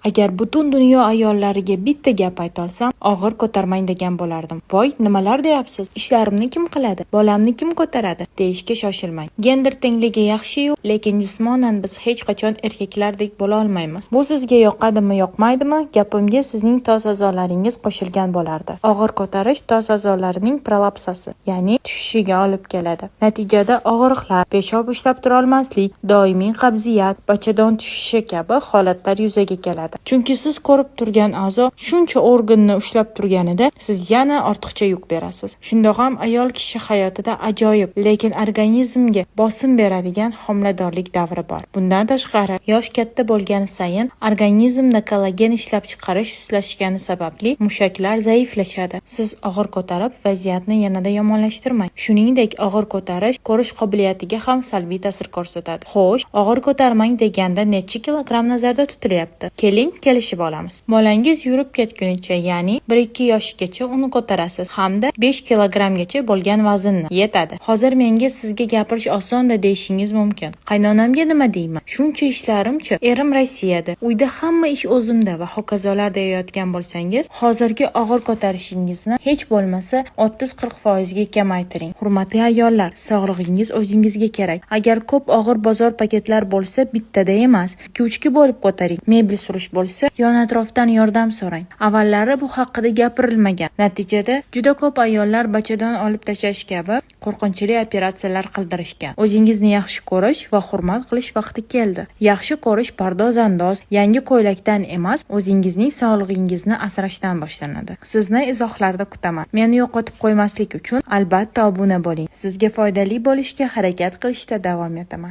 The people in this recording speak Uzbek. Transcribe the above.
Agar butun dunyo ayollariga bitta gap aytolsam, og'ir ko'tarmang degan bo'lardim. "Voy, nimalar deyapsiz? Ishlarimni kim qiladi? Bolamni kim ko'taradi?" deyishga shoshilmang. Gender tengligi yaxshi-yu, lekin jismonan biz hech qachon erkaklardek bo'la olmaymiz. Bu sizga yoqadimi, yoqmaydimi, gapimga sizning tos a'zolaringiz qo'shilgan bo'lardi. Og'ir ko'tarish tos a'zolarining prolapsasi, ya'ni tushishiga olib keladi. Natijada og'riqlar, peshob ushlab turolmaslik, doimiy qabziyat, bachadon tushishi kabi holatlar yuzaga keladi. Chunki siz ko'rib turgan a'zo shuncha organni ushlab turganida, siz yana ortiqcha yuk berasiz. Shundoq ham ayol kishi hayotida ajoyib, lekin organizmga bosim beradigan homiladorlik davri bor. Bundan tashqari, yosh katta bo'lgani sayin organizmda kollagen ishlab chiqarish sustlashgani sababli mushaklar zaiflashadi. Siz og'ir ko'tarib, vaziyatni yanada yomonlashtirmang. Shuningdek, og'ir ko'tarish ko'rish qobiliyatiga ham salbiy ta'sir ko'rsatadi. Xo'sh, og'ir ko'tarmang deganda necha kilogramm nazarda tutilyapti? Keling, kelishib olamiz. Bolangiz yurib ketgunicha, ya'ni 1-2 yoshigacha uni ko'tarasiz hamda 5 kilogrammgacha bo'lgan vaznni yetadi. Hozir menga sizga gapirish osonda deyishingiz mumkin. Qaynonamga nima deyman? Shuncha ishlarimchi, erim Rossiyada, uyda hamma ish o'zimda va hokazolar deyayotgan bo'lsangiz, hozirgi og'ir ko'tarishingizni hech bo'lmasa 30-40% ga kamaytiring. Hurmatli ayollar, sog'lig'ingiz o'zingizga kerak. Agar ko'p og'ir bozor paketlar bo'lsa, bittada emas, 2-3 ga bo'lib ko'taring. Mebel surish bo'lsa, yon atrofdan yordam so'rang. Avvallari bu haqida gapirilmagan. Natijada juda ko'p ayollar bachadon olib tashlash kabi qo'rqinchli operatsiyalar qildirishgan. O'zingizni yaxshi ko'rish va hurmat qilish vaqti keldi. Yaxshi ko'rish pardoz-andoz, yangi ko'ylakdan emas, o'zingizning sog'lig'ingizni asrashdan boshlanadi. Sizni izohlarda kutaman. Meni yo'qotib qo'ymaslik uchun albatta obuna bo'ling. Sizga foydali bo'lishga harakat qilishda davom etaman.